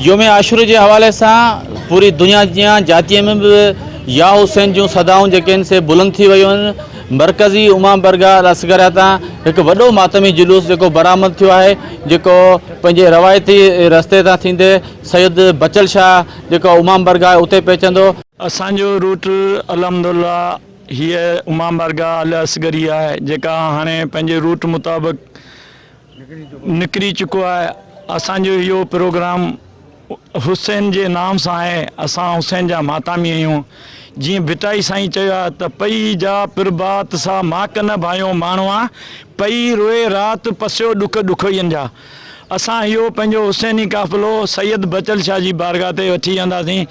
يوم عاشور جي حوالي سان پوري دنيا جيان جاتيء ۾ به يا حسين جون صدائون جيڪي آهن سي بلند ٿي ويون آهن. مرڪزي امام برگاهه الاسگريا تان هڪ وڏو ماتمي جلوس جيڪو برآمد ٿيو آهي جيڪو پنهنجي روايتي رستي تان ٿيندي سيد بچل شاهه جيڪو امام برگاهه آهي اتي پهچندو. اسان جو روٽ الحمدلله هيء امام بارگاهه الاصغري آهي جيڪا هاڻي پنهنجي روٽ مطابق نڪري چڪو آهي. اسان جو اهو پروگرام حسين جي نام سان آهي. اسان حسين جا ماتامي آهيون. جيئن ڀٽائي سائين چيو آهي ته پئي جا پرڀات سا ماڪ نه ڀانيو ماڻهئا، پئي روئي رات پسيو ڏک ڏکوئين جا. اسان اهو پنهنجو حسيني قافلو سيد بچل شاهه جي بارگاهه تي وٺي وينداسين.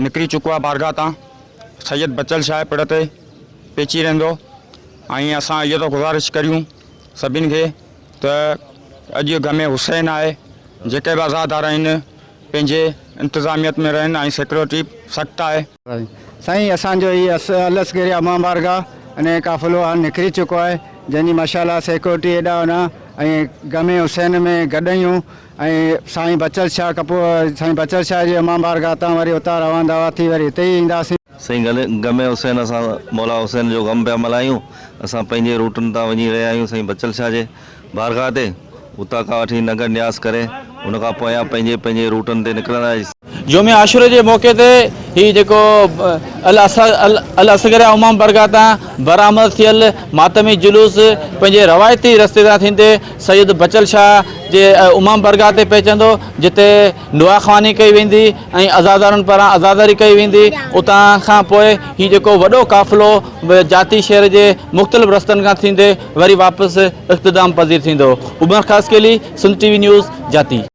نڪري چڪو آهي بارگاهه تان سيد بچل شاهه پڙ تي پهچي رهندو ۽ اسان اهو ٿو گذارش ڪريون سڀني کي ته اڄ غم حسين آهي جيڪي به عزادار آهن پنهنجي انتظاميت ۾ رهن ۽ سيڪيورٽي سخت آهي. سائين اسان جو هي الاسگري امام بارگاهه انهي قافلو هاڻ نڪري چڪو آهي جنهن جي ماشاءالله سيڪيورٽي ايڏا هوڏا ۽ غم حسين ۾ گڏ آهيون ۽ سائين بچل شاهه ڪپو سائين بچل شاهه جي امام بارگاهه تان وري اتان روان دوان ٿي وري هتي ئي اينداسين. سائين غم حسين اسان مولا حسين جو غم پيا ملهايون اسان پنهنجي روٽن تان وڃي رهيا آهيون سائين بچل شاهه جي بارگاهه تي اتان کان وٺي ننگر نياز ڪري ان کان پويان پنهنجي پنهنجي روٽن تي نڪرنداسين. يوم عاشور جي موقعي تي هي جيڪو الاصغريا امام برگاهه تان برآمد ٿيل ماتمي جلوس پنهنجي روايتي رستي تان ٿيندي سيد بچل شاهه جي امام برگاهه تي پهچندو جتي دعا خواني ڪئي ويندي ۽ عزادارن پاران عزاداري ڪئي ويندي اتان کان پوء هي جيڪو وڏو قافلو جاتي شهر جي مختلف رستن کان ٿيندي وري واپس اختتام پذير ٿيندو. Umar Khaskheli, Sindh T V news, Jati.